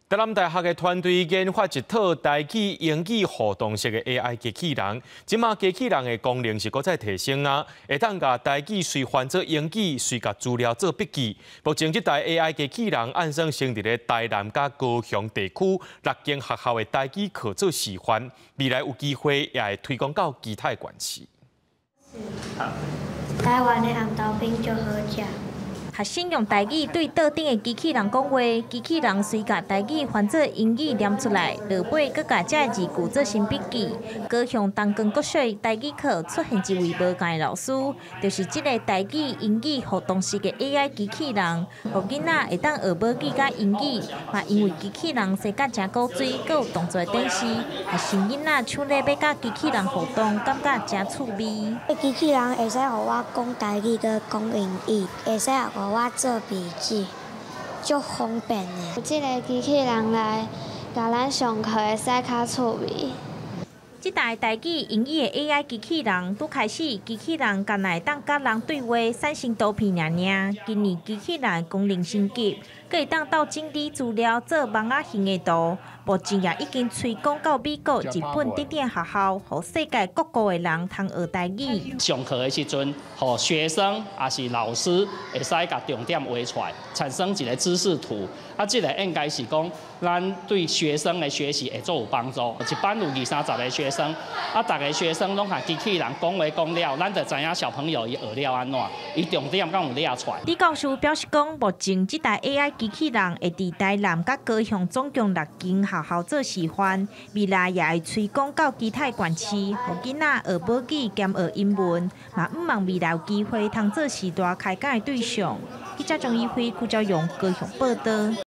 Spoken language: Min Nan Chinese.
台南大學的團隊研發一套台語英語互動式的 AI 機器人，這馬機器人的功能是閣再提升啊，會當共台語隨翻做英語，隨共資料做筆記。目前這台 AI 機器人按算先佇咧台南佮高雄地區六間學校的台語課做示範，未來有機會也會推廣到其他的縣市。台灣的紅豆冰足好食。學生用台語對桌頂的機器人講話，機器人隨共台語翻做英語念出來，落尾閣共這字句做成筆記。高雄東光國小台語課出現一位無仝的老師，就是這个台語英語互動式的 AI 機器人，予囡仔會當學母語佮英語。嘛因為機器人生甲誠古錐，閣有動作展示，學生囡仔搶咧欲佮機器人互動，感覺誠趣味。機器人會使予我講台語閣講英語，會使予我做筆記，足方便的。這个機器人來共咱上課會使較趣味。這台台語英語的 AI 機器人，拄開始機器人干焦會當佮人對話，產生圖片爾爾。今年機器人功能升級，閣會當鬥整理資料做網仔型的圖。目前也已經推廣到美國、日本等等學校，予世界各國的人通學台語。上課的時陣，予學生抑是老師會使共重點畫出來，產生一个知識圖。啊，這个應該是講，咱對學生的學習會足有幫助。一班有二三十个學生，啊，逐个學生攏共機器人講話講了，咱就知影小朋友伊學了按怎，伊重點敢有掠出來。李教授表示講，目前這台 AI 機器人會佇台南佮高雄總共六間學校做示範，未來也會推廣到其他縣市，予囡仔學母語兼學英文，嘛向望未來有機會通做時代開講的對象。記者張一輝、郭昭勇高雄報導。